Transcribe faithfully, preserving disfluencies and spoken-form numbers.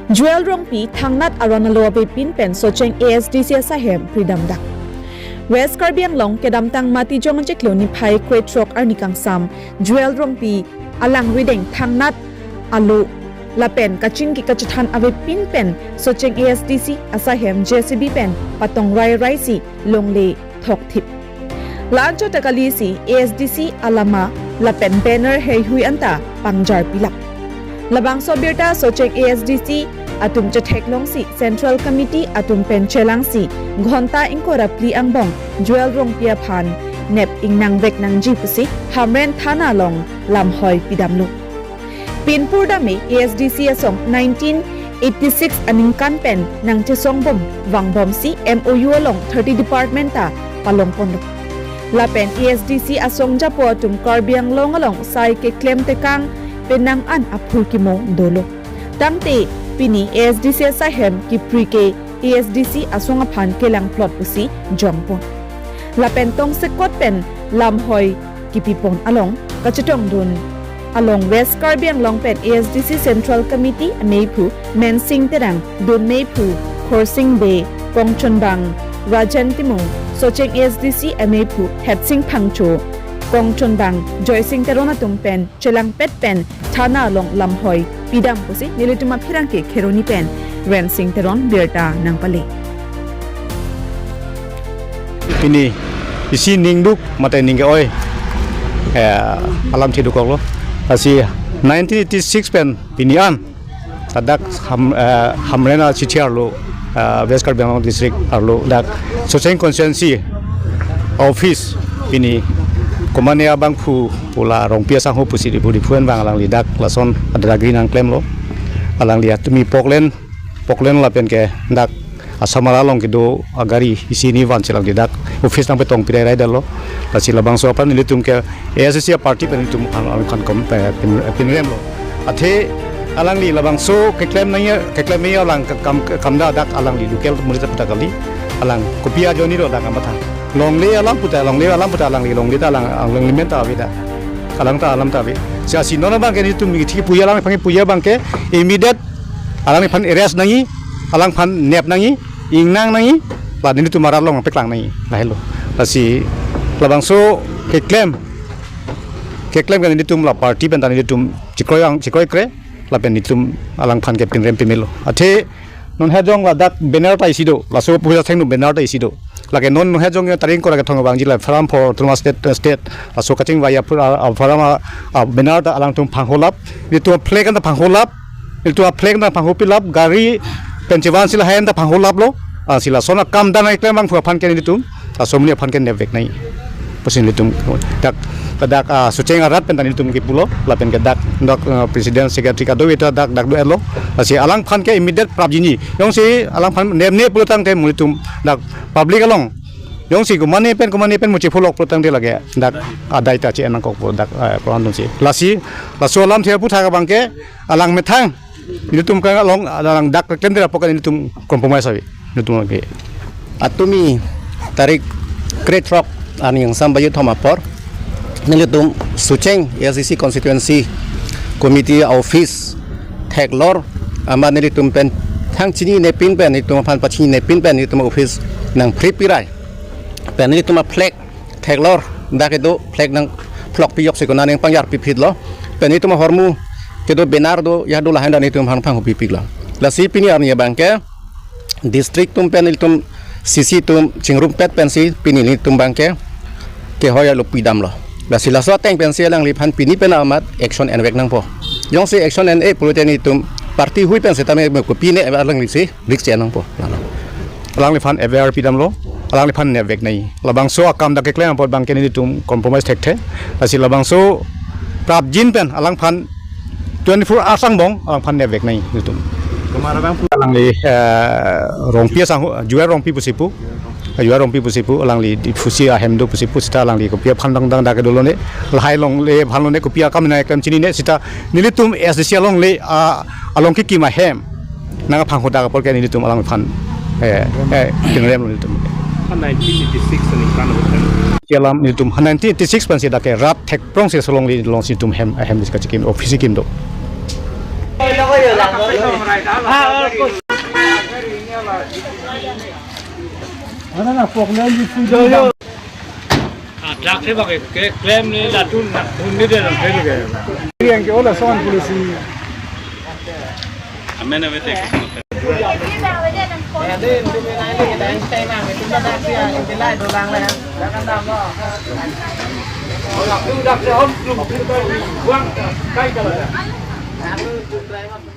Joel Rongpi thangnat aron alo avepin pen Socheng A S D C asahem pridamdak. West Karbi Anglong kedamtang Matijong achiklo niphai krethrok arni kangsam Joel Rongpi alangrideng thangnat alo lapen kachingki kachethan avepin pen Socheng A S D C asahem J C B pen patong rai raisi longle thokthip. La-anchot ta kalisi A S D C alama lapen banner heihui anta pangjar pilap. Labangso abirta Socheng A S D C atum chetheklongsi Central Committee atum pen chelangsi ghonta ingkoi ra phli angbong Joel Rongpi aphan nep ingnang vek nangji pusi Hamren thana along lamhoi pidamlo. Pinpur dame A S D C asong nineteen eighty-six aningkan pen nangchesongbom vangbomsi M O U along thirty department ta palongponlo. Lapen A S D C asong japo atum Karbi Anglong along sai keklem tekang penang an aphurkimo dolo. Tangte pini A S D C asahem kipri ke A S D C asong aphan kelangplot pusi jongpon. Lapen tongsekot pen lamhoi kipipon along kachetongdun along West Karbi Anglong pen A S D C Central Committee ameiphu Mensing Terang, dun meiphu Khorsing Bey, kongchonbang Rajen Timung, Socheng A S D C ameiphu Hetsing Phangcho, kongchonbang Joysing Teron atum pen chelangpet pen thana along lamhoi pidam pusi nelitum apherangke Kheroni pen Rensing Teron birta nangpale. Pini isi ningduk mate ningke-oi, eh, alam theduk koklo. Lasi nineteen eighty-six pen pini an ladak Ham, eh, Hamren a city arlo, eh, West Karbi Anglong district arlo dak Socheng constituency office pini komane abangphu pu la Rongpi asangho pusi di budi phuan bang alangli dak lason adagri nangklemlo. Alangli atumi poklen poklen lapen ke dak Assam along kedo agari isi ni vansi alangli dak office nangpetong pirai rai dalo. Lasi labangso aphan nelitum ke A S D C party pen nelitum aphan, aphan kom, eh, pin, pinremlo. Athe alangli labangso keklem nangji, keklem nangji alang ke kam, kam da dak alangli local muri ta kali. Alang kopi ajoine lo dak amatha. Longle alam puta, longle alam puta alangli, longle ta alang, alangli men ta ave dak. Alang ta alam ta ave. Lasi non abangke nelitum mithiki puja alang phangi puja abangke immediate alangliphan arrest nangji, alangliphan nep nangji, ingnang nangji, la nelitum arat along peklang nangji, lahelo. Lasi labangso keklem, keklem ke nelitum la party pen ta nelitum chikroi ang, chikroi kre, lapen nelitum alangliphan ke pinrem pimelo. Athe non hejong ladak banner ta isi do, laso puja thengno banner ta isi do. Lake non hejong tarik ingkoi ra kethom abang jila Forum for Autonomous State, State, laso kachingvai a, a, a, Forum a, a, banner ta alangtum phangholap, nelitum flag ta phangholap, nelitum flag ta phanghopilap, gari pen chevansi lahai ta phangholaplo, ah, si lason akam dang keklem abangphu aphan ke nelitum, ah, somni aphan ke nepvek nangji pusi nelitum dak, dak, ah, Socheng arat pen ta nelitum kepulo, lapen ke dak, dak, ah, president secretary kadokave ta dak, dak do-etlo, lasi alangphan ke immediate prapjinji. Jongsi alangphan nepne pulo tangte nelitum dak public along jongsi komane pen, komane pen muchipholok pulo tangte lake dak adai ta che-en nangkokpo dak, eh, prohan dunsi. Lasi, laso alamthe aphuthak abangke alang methang nelitum ke along alang dak klemdera pokan nelitum compromise ave. Nelitum ke atumi tarik krethrok arni kangsam bayu thom apor nelitum Socheng A S D C constituency committee office theklor amat nelitum pen thang chininepin pen, nelitum aphan pachininepin pen nelitum office nangpri pirai pen nelitum a flag theklor, dak kedo flag nangphlokpi joksi konat nangpangjar piphitlo. Pen nelitum ahormu kedo banner do, ya do, lahen ta nelitum aphan panghopipiklo. Lasi pini arni abangke district atum pen nelitum C C atum chingrumpet pensi pini nelitum abangke kehoi alo pidamlo. Lasi laso ateng pensi alangliphan pini pen amat action envek nangpo. Jongsi action en-e pulote nelitum party hui pen setame me kopine alanglisi risk che nangpo. Alangliphan aware pidamlo, alangliphan nepvek nangji. Labangso akam dak keklem apot abangke nelitum compromise thekthe. Lasi labangso prapjin pen alangphan twenty-four hours angbong alangphan nepvek nangji nelitum. Alangli, eh, Rongpi asangho, Joel Rongpi pusi pu, Joel Rongpi pusi pu, alangli Diphusi ahem do pusi pu seta alangli kopi aphan dang dang dak dolone, lahai longle aphan lone kopi akam nangkeklem chinine seta nelitum A S D C alongle, ah, along kekim ahem nangpanghodak apor ke nelitum alangphan, eh, eh, pinremlo nelitum. Nineteen eighty-six aningkan avo pen. Alam nelitum nineteen eighty-six pensi dak ke rat thekprongsi solongle alongsi nelitum hem, hem disi kachikim office kim do. Ano na, pork loin ji pu jo jo. Ah, truck se bang ke klem ni latum na, hun ni de lang ke lu ke. Yang ke ola son polisi. Amen, amen, thank you.